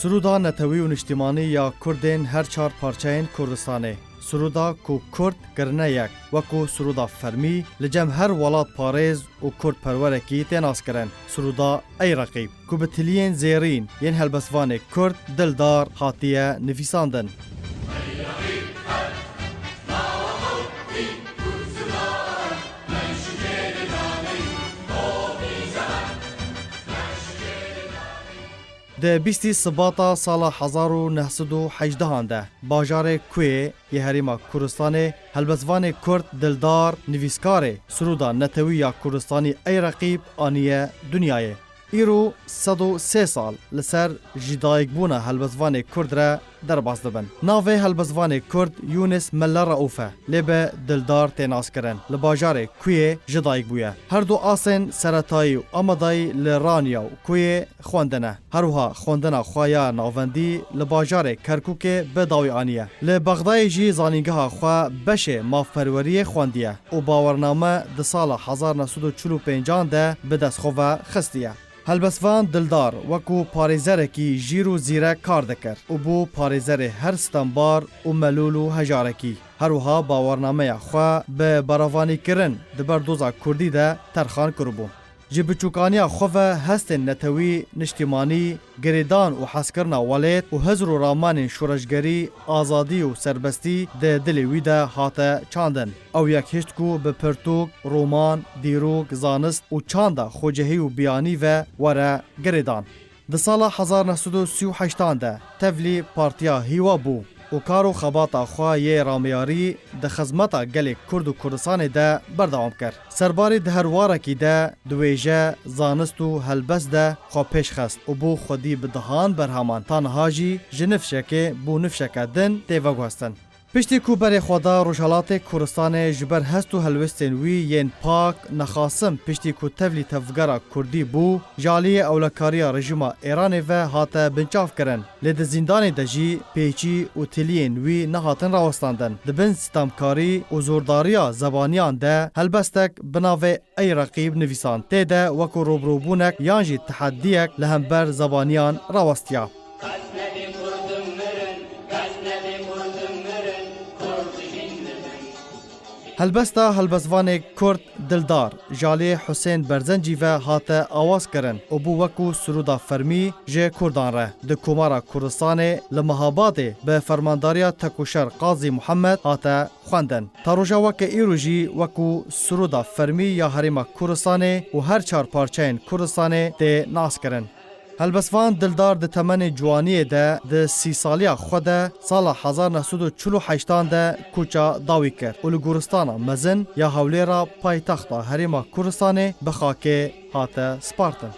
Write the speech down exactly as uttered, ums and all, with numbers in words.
Sirûda netewî û niştimanî ya Kurdên her çar parçeyên Kurdistanê. Sirûda ku Kurd kirine yek, wekû sirûda fermî li cem her welatparêz û kurdperwerekî tê naskirin. Sirûda Ey Reqîb, ku bi tiliyên zêrîn yên helbestvanê Kurd Dildar hatiye nivîsandin. Di bîstî Sibata sala hezar û neh sed û hejdehan de bajarê Kuyê yê Herêma Kurdistanê helbestvanê Kurd Dildar nivîskarê sirûda netewî ya Kurdistanî Ey Reqîb aniye dinyayê. Îro sed û sê sal li ser jidayikbûna helbestvanê Kurd re derbas dibin. Navê helbestvanê Kurd Yûnis Mella Reûf e, lê bi Dildar tê naskirin. Li bajarê Kuyê ji dayik bûye. Her du asên seretayî û amadayî li Raniya û Kuyê xwendine. Her wiha xwendina xwe ya navendî li bajarê Kerkûkê bi dawî aniye. Li Bexdayê jî zanîngeha xwe beşê mafperweriyê xwendiye û bawername di sala hezar neh sed û çil û pêncan de bi dest xwe ve xistiye. Helbestvan Dildar wekû parêzerekî jîr û zîrek kar dikir û bû parêzerê her stembar û melûl û hejarekî. Her wiha bawernameya xwe bi berevanîkirin di ber doza kurdî de terxan kiribû. Ji biçûkaniya xwe ve hestên netewî, niştimanî, girêdan û hezkirina welêt û hizr û ramanên şoreşgerî, azadî û serbestî di dilê wî de hate çandin. Ew yek hişt ku bi pirtûk, roman, dîrok, zanist û çanda xwecihî û biyanî ve were girêdan. Di sala hezar neh sed û sî û heştan de tevlî Partiya Hîwa bû û kar û xebata xwe yê ramyarî di xizmeta gelê Kurd û Kurdistanê de berdewam kir. Serbarî di her warekî de di wêje, zanist û helbest de xwe pêş xist û bû xwedî bi dehan berheman, ta niha jî ji nifşekê bû nifşeke din tê veguhestin. Piştî ku berê xwe da Rojhelatê Kurdistanê ji ber hest û helwestên wî yên pak, nexasim, piştî ku tevlî tevgera kurdî bû, ji aliyê ewlekariya rejîma Êranê ve hate binçavkirin. Lê di zîndanê de jî pêçî û tiliyên wî nehatin rawestandin. Di bin sitemkarî û zordariya zebaniyan de helbestek bi navê Ey Reqîb nivîsand. Tê de wekû rûbirûbûnek yan jî tehediyek li hember zebaniyan rawestiya. Helbesta helbestvanê Kurd Dildar, ji aliyê Husên Berzencî ve hate awaz kirin û bû wekû sirûda fermî ji Kurdan re di Komara Kurdistanê li Mehabadê bi fermandariya Tekoşer Qazî Muhammed hate xwendin. Ta roja weke îro jî wekû sirûda fermî ya Herêma Kurdistanê û her çar parçeyên Kurdistanê tê naskirin. Helbestvan Dildar di temenê ciwaniyê de di sî saliya xwe de sala hezar neh sed û çil û heştan de kûça dawî kir û li goristana mezin ya Hewlêra paytexta Herêma Kurdistanê bi xakê hate spartin.